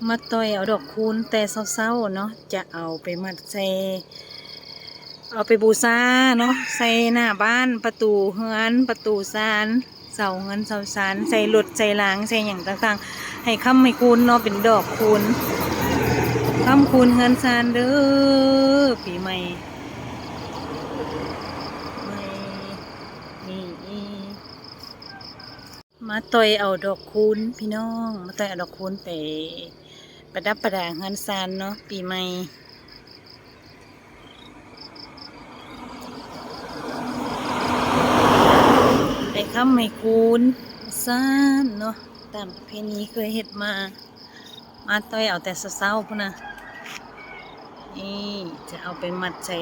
ມາຕ່ອຍເອົາດອກຄູນແຕ່ເຊົ້າໆເນາະ ຈະເອົາໄປມັດໃສ່ ເອົາໄປບູຊາເນາະ ໃສ່ໜ້າບ້ານ ປະຕູເຮືອນ ປະຕູຊານ ເສົາເຮືອນເສົາຊານ ໃສ່ລົດໃສ່ລາງ ໃສ່ຫຍັງຕ່າງໆ ໃຫ້ຄ້ຳໃຫ້ຄູນເນາະ ເປັນດອກຄູນ ຄ້ຳຄູນເຮືອນຊານເດີ້ ປີໃໝ່ ໃໝ່ນີ້. ມາຕ່ອຍເອົາດອກຄູນພີ່ນ້ອງ ມາຕ່ອຍເອົາດອກຄູນໄປປະດັບປະດາເຮືອນຊານເນາະ ປີໃໝ່ ໄປຄ້ຳໃຫ້ຄູນຊານເນາະ ຕາມປະເພນີເຄີຍເຮັດມາ ມາຕ່ອຍເອົາແຕ່ເຊົ້າໆພຸ້ນນະ ນີ້ຈະເອົາໄປມັດໃສ່